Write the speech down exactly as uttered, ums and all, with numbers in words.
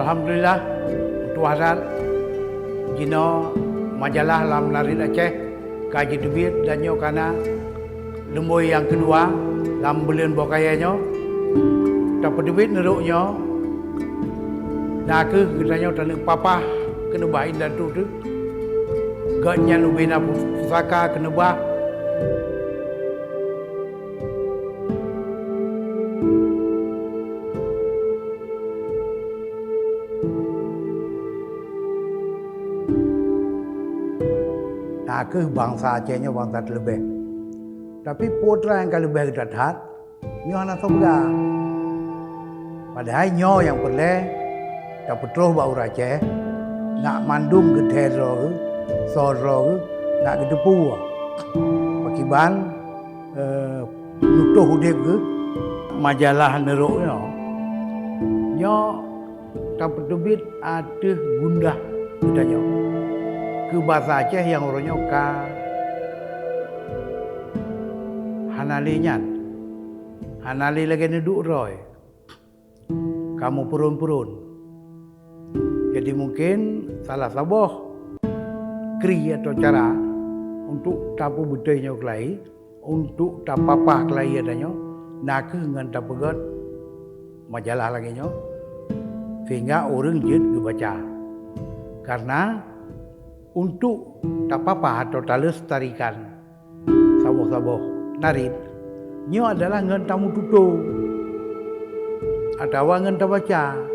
Alhamdulillah, tuah that jinoe majalah lam Narit Aceh ka jiteubiet dan nyoe kana lumboi nyang keudua lam buleuen boh kayée nyoe. Tapeuteubiet neurok nyoe, na kheueh geutanyoe taneuk papah keuneubah indatu teuh. Gobnyan ubena pusaka keuneubah. Na kheueh bansa Aceh nyoe bansa teuleubeh. Tapi peue teuma nyang ka leubeh geutat that, nyoe hana soe peugah. Padahai nyoe nyang peureulée tapeutroh bak ureuëng Aceh, nak mandum geuthée droe geuh, soe droe geuh, nak geuteupeue. Pakiban, eh, peunutôh udeb geuh. Majalah neurok nyoe, nyoe tapeuteubiet ateueh gundah geutanyoe. Keu basa Aceh nyang uroe nyoe ka hana lé nyan, hana lé lagée neuduek droe, ka meupuron-puron. Jadi mungken salah saboh kri atau cara untuk tapeubeutôi nyoe keulai, untuk tapapah keulai geutanyoe, na kheueh ngon tapeugét majalah lagée nyoe, sehingga ureuëng jeuet geubaca. Karena untuk tapapah atau talestarikan saboh-saboh narit, nyoe adalah ngon tameututoe atawa ngon tabaca.